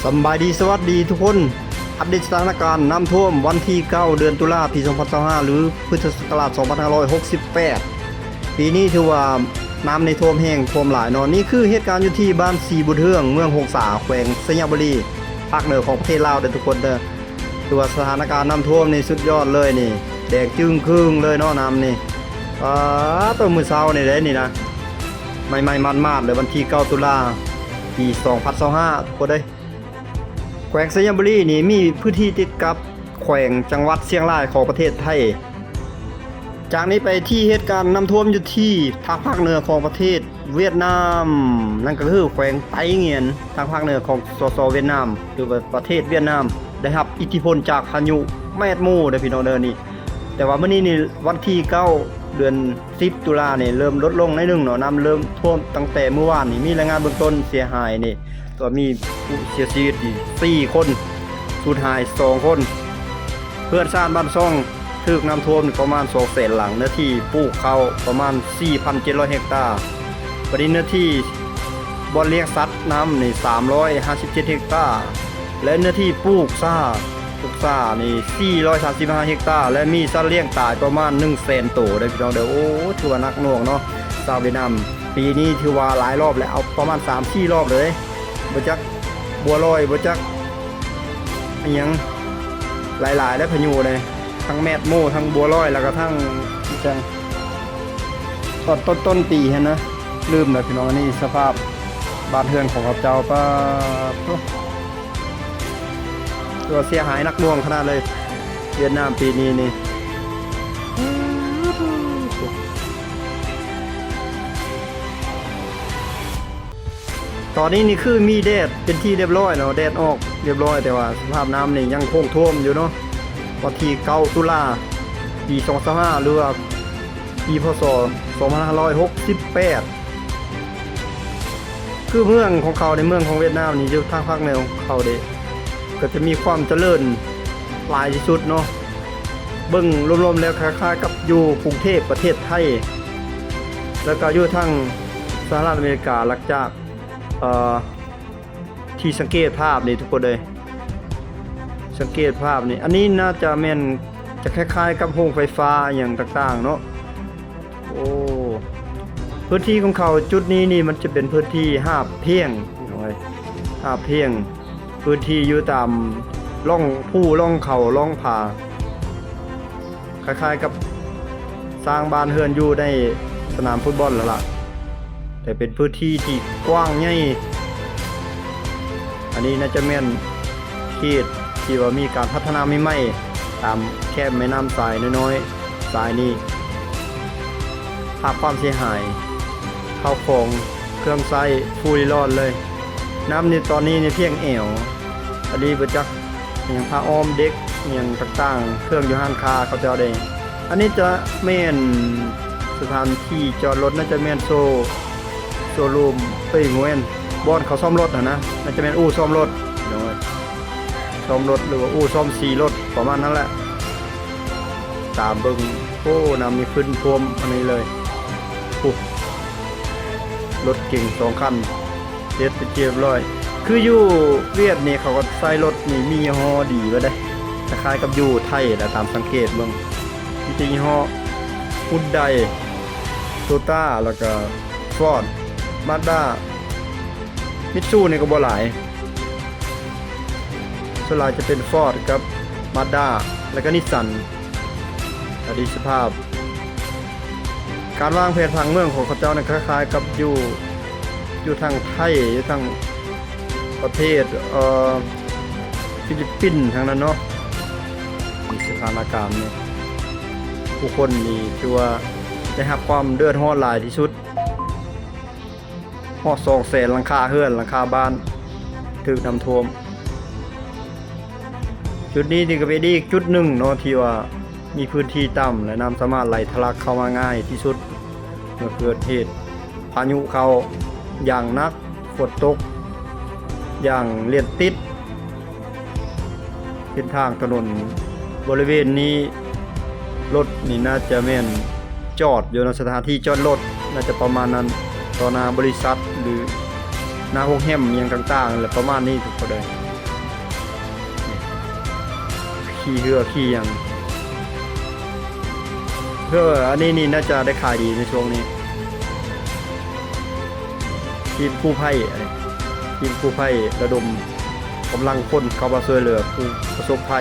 ສຳບາຍດີ ສະຫວັດດີທຸກຄົນ. ອັບເດດສະຖານະການນ້ຳຖ້ວມວັນທີເກົ້າ ເດືອນຕຸລາ ປີສອງພັນຊາວຫ້າ ຫຼື ພຸດທະສັກກະລາດສອງພັນຫ້າຮ້ອຍຫົກສິບແປດ. ປີນີ້ຖືວ່ານ້ຳນີ້ຖ້ວມແຮງ ຖ້ວມຫຼາຍເນາະ. ນີ້ຄືເຫດການຢູ່ທີ່ບ້ານສີບຸນເຮືອງ ເມືອງຫົງສາ ແຂວງໄຊຍະບູລີ ພາກເໜືອຂອງປະເທດລາວເດີທຸກຄົນເດີ. ຖືວ່າສະຖານະການນ້ຳຖ້ວມນີ້ສຸດຍອດເລີຍນີ້ ແດງຈຶ່ງຄຶ່ງເລີຍເນາະນ້ຳນີ້. ປາດໂທ້ ມື້ເຊົ້ານີ້ເດ້ນີ້ນະ ໃໝ່ໆມາດໆເລີຍ ວັນທີເກົ້າ ຕຸລາ ປີສອງພັນຊາວຫ້າ ທຸກຄົນເອີຍ. ແຂວງໄຊຍະບູລີນີ້ມີພື້ນທີ່ຕິດກັບແຂວງຈັງຫວັດຊຽງລາຍຂອງປະເທດໄທ. ຈາກນີ້ໄປທີ່ເຫດການນ້ຳຖ້ວມຢູ່ທີ່ທາງພາກເໜືອຂອງປະເທດຫວຽດນາມ ນັ້ນກໍຄືແຂວງໄຕຫງຽນ ທາງພາກເໜືອຂອງ ສສ ຫວຽດນາມ ຫຼືວ່າປະເທດຫວຽດນາມ ໄດ້ຮັບອິດທິພົນຈາກພາຍຸແມດໂມເດີພີ່ນ້ອງເດີນີ້. ແຕ່ວ່າມື້ນີ້ນີ້ວັນທີເກົ້າ ເດືອນສິບ ຕຸລານີ້ເລີ່ມລົດລົງໜ້ອຍໜຶ່ງເນາະ ນ້ຳເລີ່ມຖ້ວມຕັ້ງແຕ່ມື້ວານນີ້. ມີລາຍງານເບື້ອງຕົ້ນເສຍຫາຍນີ້ ກໍມີຜູ້ເສຍຊີວິດນີ້ສີ່ຄົນ ສູນຫາຍສອງຄົນ. ເຮືອນຊານບ້ານຊ່ອງຖືກນ້ຳຖ້ວມປະມານສອງແສນຫຼັງ ເນື້ອທີ່ປູກເຂົ້າປະມານສີ່ພັນເຈັດຮ້ອຍເຮັກຕາ. ບັດນີ້ເນື້ອທີ່ບ່ອນລ້ຽງສັດນ້ຳນີ້ສາມຮ້ອຍຫ້າສິບເຈັດເຮັກຕາ ແລະ ເນື້ອທີ່ປູກຊາ ປູກຊານີ້ສີ່ຮ້ອຍສາມສິບຫ້າເຮັກຕາ ແລະ ມີສັດລ້ຽງຕາຍປະມານໜຶ່ງແສນໂຕເດີພີ່ນ້ອງເດີ. ໂອ້ ຖືວ່າໜັກໜ່ວງເນາະ ຊາວຫວຽດນາມ. ປີນີ້ຖືວ່າຫຼາຍລອບແລ້ວ ເອົາປະມານສາມສີ່ລອບເລີຍ. ບໍ່ຈັກບົວລອຍ ບໍ່ຈັກອີ່ຫຍັງ ຫຼາຍໆ ແລ້ວພາຍຸເດ້ ທັງແມດໂມ ທັງບົວລອຍ ແລ້ວກໍທັງອີ່ຫຍັງ ຕອນຕົ້ນໆປີຫັ້ນນະ ລືມແລ້ວພີ່ນ້ອງ. ອັນນີ້ສະພາບບ້ານເຮືອນຂອງເຂົາເຈົ້າ ປາດໂທ້ ຖືວ່າເສຍຫາຍໜັກໜ່ວງຂະໜາດເລີຍ ຫວຽດນາມປີນີ້ນີ້. ຕອນນີ້ນີ້ຄືມີແດດເປັນທີ່ຮຽບຮ້ອຍເນາະ ແດດອອກຮຽບຮ້ອຍ ແຕ່ວ່າສະພາບນ້ຳນີ້ຍັງຄົງຖ້ວມຢູ່ເນາະ. ວັນທີເກົ້າ ຕຸລາ ປີສອງພັນຊາວຫ້າ ຫຼືວ່າປີ ພ.ສ. ສອງພັນຫ້າຮ້ອຍຫົກສິບແປດ ຄືເມືອງຂອງເຂົາໃນເມືອງຂອງຫວຽດນາມນີ້ ຢູ່ທາງພາກເໜືອຂອງເຂົາເດ້ ກໍຈະມີຄວາມຈະເລີນຫຼາຍທີ່ສຸດເນາະ. ເບິ່ງລວມໆແລ້ວຄ້າຍໆກັບຢູ່ກຸງເທບປະເທດໄທ ແລ້ວກໍຢູ່ທາງສະຫະລັດອາເມລິກາ ຫຼັງຈາກ ເອີ ທີ່ສັງເກດພາບນີ້ທຸກຄົນເອີຍ ສັງເກດພາບນີ້ ອັນນີ້ໜ້າຈະແມ່ນ ຈະຄ້າຍໆກັບໂຮງໄຟຟ້າອີ່ຫຍັງຕ່າງໆເນາະ. ໂອ້ ພື້ນທີ່ຂອງເຂົາຈຸດນີ້ນີ້ ມັນຈະເປັນພື້ນທີ່ຫາບພຽງ ພີ່ນ້ອງເອີຍ ຫາບພຽງ ພື້ນທີ່ຢູ່ຕາມລ່ອງພູລ່ອງເຂົາລ່ອງຜາ ຄ້າຍໆກັບສ້າງບ້ານເຮືອນຢູ່ໃນສະໜາມຟຸດບອນຫັ້ນລະ ແຕ່ເປັນພື້ນທີ່ທີ່ກວ້າງໃຫຍ່. ອັນນີ້ໜ້າຈະແມ່ນເຂດທີ່ວ່າມີການພັດທະນາໃໝ່ໆ ຕາມແຄມແມ່ນ້ຳຊາຍນ້ອຍໆ ຊາຍນີ້ ພາບຄວາມເສຍຫາຍ ເຂົ້າຂອງ ເຄື່ອງໃຊ້ຟູລິລອດເລີຍ. ນ້ຳນີ້ຕອນນີ້ນີ້ພຽງແອວ ອັນນີ້ບໍ່ຈັກອີ່ຫຍັງ ຜ້າອ້ອມເດັກອີ່ຫຍັງຕ່າງໆ ເຄື່ອງຢູ່ຮ້ານຄ້າເຂົາເຈົ້າເດ້. ອັນນີ້ຈະແມ່ນສະຖານທີ່ຈອດລົດ ໜ້າຈະແມ່ນໂຊ ໂຊຣູມ ເອີຍ ບໍ່ແມ່ນ ບ່ອນເຂົາສ້ອມລົດຫັ້ນນະ ໜ້າຈະແມ່ນອູ່ສ້ອມລົດ ໂດຍ ສ້ອມລົດ ຫຼືວ່າອູ່ສ້ອມສີລົດ ປະມານນັ້ນແຫຼະ. ຕາມເບິ່ງ ໂອ້ ນ້ຳນີ້ຂຶ້ນຖ້ວມອັນນີ້ເລີຍ ໂອ້ ລົດເກັງສອງຄັນ ເຮັດເປັນທີ່ຮຽບຮ້ອຍ. ຄືຢູ່ຫວຽດນີ້ ເຂົາກໍໃຊ້ລົດນີ້ມີຍີ່ຫໍ້ດີເບິດເດ້ ຄ້າຍໆກັບຢູ່ໄທນະ ຕາມສັງເກດເບິ່ງ ມີແຕ່ຍີ່ຫໍ້ ຮຸນໄດ ໂຕຕ້າ ແລ້ວກໍຟອດ ມາດດ້າ ມິດຊູນີ້ກໍບໍ່ຫຼາຍ ສ່ວນຫຼາຍຈະເປັນຟອດກັບມາດດ້າ ແລ້ວກໍນິດສັນ. ອະດີດສະພາບ ການວາງແຜນຜັງເມືອງຂອງເຂົາເຈົ້ານັ້ນຄ້າຍໆກັບຢູ່ ຢູ່ທາງໄທ ຢູ່ທາງປະເທດ ເອີ ຟີລິບປິນທາງນັ້ນເນາະ. ມີສະຖານະການນີ້ ຜູ້ຄົນນີ້ຖືວ່າໄດ້ຮັບຄວາມເດືອດຮ້ອນຫຼາຍທີ່ສຸດ ຮອດສອງແສນຫຼັງຄາເຮືອນ ຫຼັງຄາບ້ານຖືກນ້ຳຖ້ວມ. ຈຸດນີ້ນີ້ກໍເປັນອີກຈຸດໜຶ່ງເນາະ ທີ່ວ່າມີພື້ນທີ່ຕ່ຳ ແລະ ນ້ຳສາມາດໄຫຼທະລັກເຂົ້າມາງ່າຍທີ່ສຸດ ເມື່ອເກີດເຫດພາຍຸເຂົ້າຢ່າງໜັກ, ຝົນຕົກຢ່າງລຽນຕິດ. ເສັ້ນທາງຖະໜົນບໍລິເວນນີ້ ລົດນີ້ໜ້າຈະແມ່ນຈອດຢູ່ໃນສະຖານທີ່ຈອດລົດ ໜ້າຈະປະມານນັ້ນ ຕໍ່ໜ້າບໍລິສັດ ຫຼື ໜ້າໂຮງແຮມຫຍັງຕ່າງໆ ແລະ ປະມານນີ້ທຸກຄົນເອີຍ. ຂີ່ເຮືອຂີ່ຫຍັງ. ເຮືອອັນນີ້ນີ້ໜ້າຈະໄດ້ຂາຍດີໃນຊ່ວງນີ້. ທີມກູ້ໄພ ທີມກູ້ໄພລະດົມກຳລັງຄົນເຂົ້າມາຊ່ວຍເຫຼືອຜູ້ປະສົບໄພ.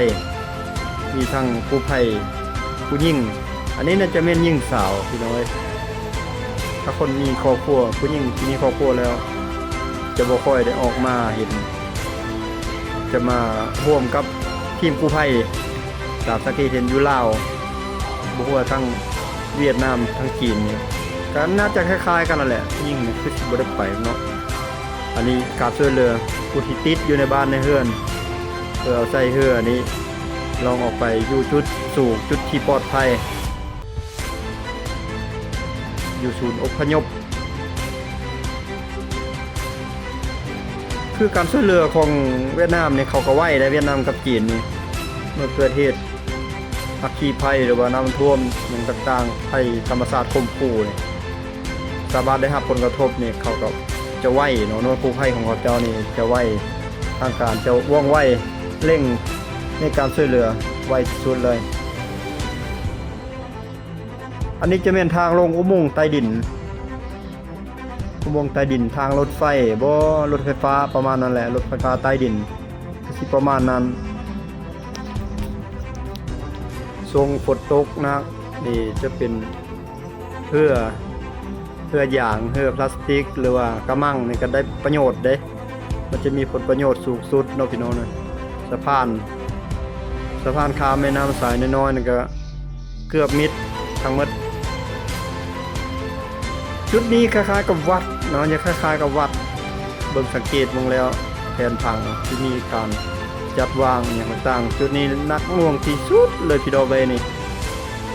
ມີທັງກູ້ໄພຜູ້ຍິງ, ອັນນີ້ໜ້າຈະແມ່ນຍິງສາວພີ່ນ້ອງເອີຍ. ຖ້າຄົນມີຄອບຄົວ, ຜູ້ຍິງທີ່ມີຄອບຄົວແລ້ວ ຈະບໍ່ຄ່ອຍໄດ້ອອກມາເຫັນ ຈະມາຮ່ວມກັບທີມກູ້ໄພ. ຕາມສັງເກດເຫັນຢູ່ລາວ ບໍ່ຮູ້ວ່າທາງຫວຽດນາມ ທາງຈີນນີ້ ກໍໜ້າຈະຄ້າຍໆກັນນັ້ນແຫຼະ. ຜູ້ຍິງນີ້ຄືຊິບໍ່ໄດ້ໄປເນາະ. ອັນນີ້ການຊ່ວຍເຫຼືອຜູ້ທີ່ຕິດຢູ່ໃນບ້ານໃນເຮືອນ ເພື່ອເອົາໃສ່ເຮືອນີ້ລ່ອງອອກໄປຢູ່ຈຸດສູງ, ຈຸດທີ່ປອດໄພ, ຢູ່ສູນອົບພະຍົບ. ຄືການຊ່ວຍເຫຼືອຂອງຫວຽດນາມນີ້ ເຂົາກໍໄວໃດ໋. ຫວຽດນາມກັບຈີນນີ້ ເມື່ອເກີດເຫດອັກຄີໄພ ຫຼືວ່ານ້ຳຖ້ວມຫຍັງຕ່າງໆ, ໄພທຳມະຊາດຂົ່ມຂູ່ນີ້ ຊາວບ້ານໄດ້ຮັບຜົນກະທົບນີ້ ເຂົາກໍຈະໄວເນາະ. ໜ່ວຍກູ້ໄພຂອງເຂົາເຈົ້ານີ້ຈະໄວ, ທາງການຈະວ່ອງໄວ, ເລັ່ງໃນການຊ່ວຍເຫຼືອໄວທີ່ສຸດເລີຍ. ອັນນີ້ຈະແມ່ນທາງລົງອຸໂມງໃຕ້ດິນ, ອຸໂມງໃຕ້ດິນ, ທາງລົດໄຟບໍ, ລົດໄຟຟ້າປະມານນັ້ນແຫຼະ, ລົດໄຟຟ້າໃຕ້ດິນ ກໍຊິປະມານນັ້ນ. ຊ່ວງຝົນຕົກໜັກນີ້ຈະເປັນເຮືອ, ເຮືອຢາງ, ເຮືອພລາສຕິກ ຫຼືວ່າກະມັງນີ້ກໍໄດ້ປະໂຫຍດເດ້. ມັນຈະມີຜົນປະໂຫຍດສູງສຸດເນາະພີ່ນ້ອງເນາະ. ສະພານ, ສະພານຂ້າມແມ່ນ້ຳສາຍນ້ອຍໆ ນີ້ກໍເກືອບມິດທັງໝົດ. ຈຸດນີ້ຄ້າຍໆກັບວັດເນາະ, ຈະຄ້າຍໆກັບວັດ. ເບິ່ງສັງເກດເບິ່ງແລ້ວ ແຜນຜັງທີ່ມີການຈັດວາງອີ່ຫຍັງຕ່າງໆ. ຈຸດນີ້ໜັກໜ່ວງທີ່ສຸດເລີຍພີ່ນ້ອງເອີຍນີ້.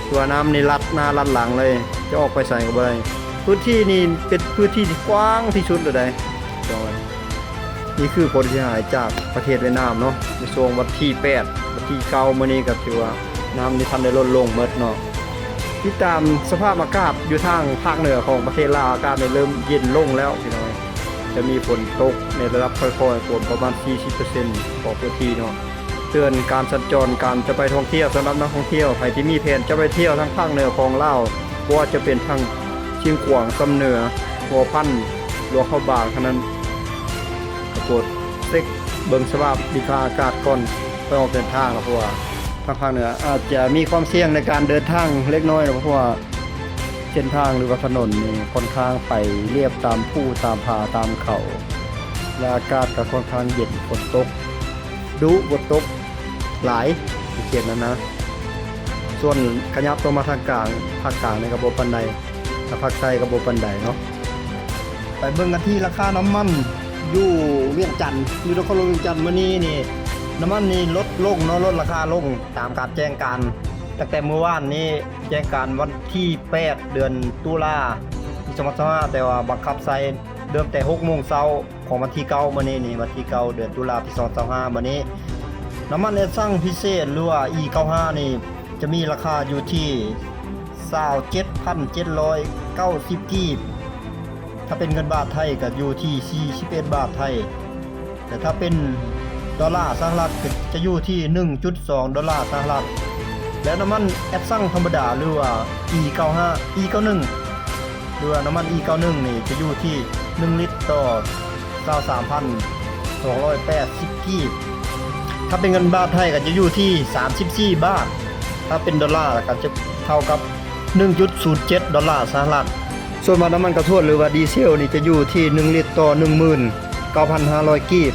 ຕົວນ້ຳນີ້ລັດໜ້າລັດຫຼັງເລີຍ, ຈະອອກໄປໃສກໍບໍ່ໄດ້. ພື້ນທີ່ນີ້ເປັນພື້ນທີ່ທີ່ກວ້າງທີ່ສຸດເລີຍໃດ໋. ນີ້ຄືຜົນເສຍຫາຍຈາກປະເທດຫວຽດນາມເນາະ, ໃນຊ່ວງວັນທີແປດ, ວັນທີເກົ້າ ມື້ນີ້ກໍຖືວ່ານ້ຳນີ້ທັນໄດ້ລົດລົງໝົດເນາະ. ຕິດຕາມສະພາບອາກາດຢູ່ທາງພາກເໜືອຂອງປະເທດລາວ, ອາກາດນີ້ເລີ່ມເຢັນລົງແລ້ວພີ່ນ້ອງ. ຈະມີຝົນຕົກໃນລະດັບຄ່ອຍໆ ກວມປະມານສີ່ສິບເປີເຊັນຂອງພື້ນທີ່ເນາະ. ເຕືອນການສັນຈອນ, ການຈະໄປທ່ອງທ່ຽວ. ສຳລັບນັກທ່ອງທ່ຽວ ໃຜທີ່ມີແຜນຈະໄປທ່ຽວທາງພາກເໜືອຂອງລາວ, ບໍ່ວ່າຈະເປັນທາງຊຽງຂວາງ, ຊຳເໜືອ, ຫົວພັນ, ຫຼວງພະບາງ ເທົ່ານັ້ນ, ກໍໂປດເຊັກເບິ່ງສະພາບດິນຟ້າອາກາດກ່ອນ ຄ່ອຍອອກເດີນທາງເນາະ, ເພາະວ່າທາງພາກເໜືອອາດຈະມີຄວາມສ່ຽງໃນການເດີນທາງເລັກນ້ອຍເນາະ, ເພາະວ່າ ເສັ້ນທາງ ຫຼືວ່າຖະໜົນນີ້ ຂ້ອນຂ້າງໄປລຽບຕາມພູ ຕາມຜາ ຕາມເຂົາ ແລະ ອາກາດກໍຂ້ອນຂ້າງເຢັນ, ຝົນຕົກດຸ, ຝົນຕົກຫຼາຍເຂດນັ້ນນະ. ສ່ວນຂະຫຍັບຕົງມາທາງກາງ, ພາກກາງນີ້ກໍບໍ່ປານໃດ, ແລະ ພາກໃຕ້ກໍບໍ່ປານໃດເນາະ. ໄປເບິ່ງກັນທີ່ລາຄານ້ຳມັນຢູ່ວຽງຈັນ, ຢູ່ນະຄອນຫຼວງວຽງຈັນ. ມື້ນີ້ນີ້ ນ້ຳມັນນີ້ລົດລົງເນາະ, ລົດລາຄາລົງຕາມການແຈ້ງການ. ຕັ້ງແຕ່ມື້ວານນີ້ ແຈ້ງການວັນທີແປດ ເດືອນຕຸລາ ປີສອງພັນຊາວຫ້າ, ແຕ່ວ່າບັງຄັບໃຊ້ເລີ່ມແຕ່ຫົກໂມງເຊົ້າຂອງວັນທີເກົ້າ ມື້ນີ້ນີ້, ວັນທີເກົ້າ ເດືອນຕຸລາ ປີສອງພັນຊາວຫ້າ ມື້ນີ້. ນ້ຳມັນແອັດຊັງພິເສດ ຫຼືວ່າ ອີ ເກົ້າຫ້າ ນີ້ ຈະມີລາຄາຢູ່ທີ່ຊາວເຈັດພັນເຈັດຮ້ອຍເກົ້າສິບກີບ, ຖ້າເປັນເງິນບາດໄທກໍຢູ່ທີ່ສີ່ສິບເອັດບາດໄທ. ແລະ ຖ້າເປັນໂດລາສະຫະລັດ ຈະຢູ່ທີ່ໜຶ່ງຈຸດສອງໂດລາສະຫະລັດ ແລະ ນ້ຳມັນແອັດຊັງທຳມະດາ ຫຼືວ່າ ອີ ເກົ້າຫ້າ ອີ ເກົ້າໜຶ່ງ ຫຼືວ່ານ້ຳມັນ ອີ ເກົ້າໜຶ່ງ ນີ້ຈະຢູ່ທີ່ໜຶ່ງລິດຕໍ່ຊາວສາມພັນສອງຮ້ອຍແປດສິບກີບ, ຖ້າເປັນເງິນບາດໄທກໍຈະຢູ່ທີ່ສາມສິບສີ່ບາດ, ຖ້າເປັນໂດລາກໍຈະເທົ່າກັບ ໜຶ່ງຈຸດສູນເຈັດໂດລາສະຫະລັດ. ສ່ວນວ່ານ້ຳມັນກາຊວນ ຫຼືວ່າດີເຊວນີ້ ຈະຢູ່ທີ່ໜຶ່ງລິດຕໍ່ໜຶ່ງໝື່ນເກົ້າພັນຫ້າຮ້ອຍກີບ,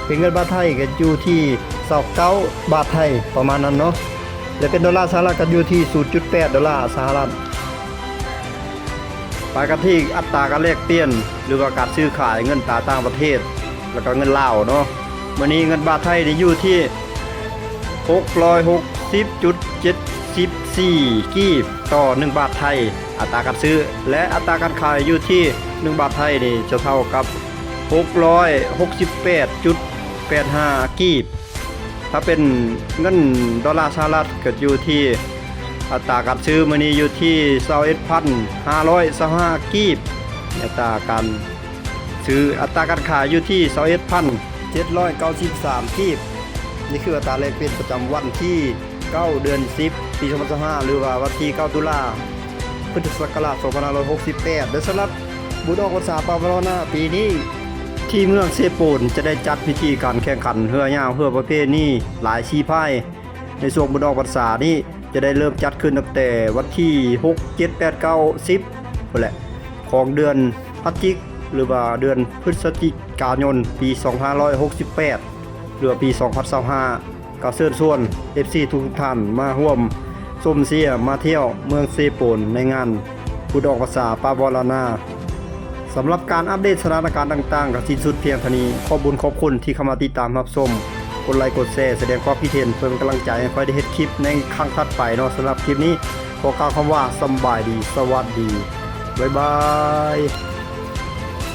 ເປັນເງິນບາດໄທກໍຢູ່ທີ່ຊາວເກົ້າບາດໄທ ປະມານນັ້ນເນາະ, ແລະ ເປັນໂດລາສະຫະລັດກໍຢູ່ທີ່ສູນຈຸດແປດໂດລາສະຫະລັດ. ໄປກັນທີ່ອັດຕາການແລກປ່ຽນ ຫຼືວ່າການຊື້ຂາຍເງິນຕາຕ່າງປະເທດ ແລ້ວກໍເງິນລາວເນາະ. ມື້ນີ້ເງິນບາດໄທນີ້ຢູ່ທີ່ຫົກຮ້ອຍຫົກສິບຈຸດເຈັດສິບສີ່ກີບຕໍ່ໜຶ່ງບາດໄທ ອັດຕາການຊື້, ແລະ ອັດຕາການຂາຍຢູ່ທີ່ໜຶ່ງບາດໄທນີ້ຈະເທົ່າກັບຫົກຮ້ອຍຫົກສິບແປດຈຸດແປດຫ້າກີບ. ຖ້າເປັນເງິນໂດລາສະຫະລັດກໍຢູ່ທີ່ ອັດຕາການຊື້ມື້ນີ້ຢູ່ທີ່ຊາວເອັດພັນຫ້າຮ້ອຍຊາວຫ້າກີບ, ອັດຕາການຊື້, ອັດຕາການຂາຍຢູ່ທີ່ຊາວເອັດພັນເຈັດຮ້ອຍເກົ້າສິບສາມກີບ. ນີ້ຄືອັດຕາແລກປ່ຽນປະຈຳວັນທີເກົ້າ ເດືອນສິບ ປີສອງພັນຊາວຫ້າ ຫຼືວ່າວັນທີເກົ້າ ຕຸລາ ພຸດທະສັກກະລາດ ສອງພັນຫ້າຮ້ອຍຫົກສິບແປດ ແລະ ສຳລັບບຸນອອກພັນສາປາວາລານາປີນີ້ ທີ່ເມືອງເຊໂປນຈະໄດ້ຈັດພິທີການແຂ່ງຂັນເຮືອຍາວ ເຮືອປະເພນີຫຼາຍສີພາຍ ໃນຊ່ວງບຸນອອກພັນສານີ້ ຈະໄດ້ເລີ່ມຈັດຂຶ້ນຕັ້ງແຕ່ວັນທີຫົກ ເຈັດ ແປດ ເກົ້າ ສິບ ພຸ້ນແຫຼະ ຂອງເດືອນພະຈິກ ຫຼືວ່າເດືອນພຶສຈິກາຍົນ ປີສອງພັນຫ້າຮ້ອຍຫົກສິບແປດ ຫຼືວ່າປີສອງພັນຊາວຫ້າ ກໍເຊີນຊວນເອັຟຊີທຸກໆທ່ານມາຮ່ວມຊົມເຊຍ ມາທ່ຽວເມືອງເຊໂປນ ໃນງານບຸນອອກພັນສາປາວາລານາ. ສຳລັບການອັບເດດສະຖານະການຕ່າງໆ ກໍສິ້ນສຸດພຽງເທົ່ານີ້. ຂອບບຸນຂອບຄຸນທີ່ເຂົ້າມາຕິດຕາມຮັບຊົມ, ກົດໄລກົດແຊ, ສະແດງຄວາມຄິດເຫັນເພື່ອເປັນກຳລັງໃຈໃຫ້ຂ້ອຍໄດ້ເຮັດຄລິບໃນຄັ້ງຖັດໄປເນາະ. ສຳລັບຄລິບນີ້ ຂໍກ່າວຄຳວ່າສຳບາຍດີ, ສະຫວັດດີ, ບາຍບາຍ.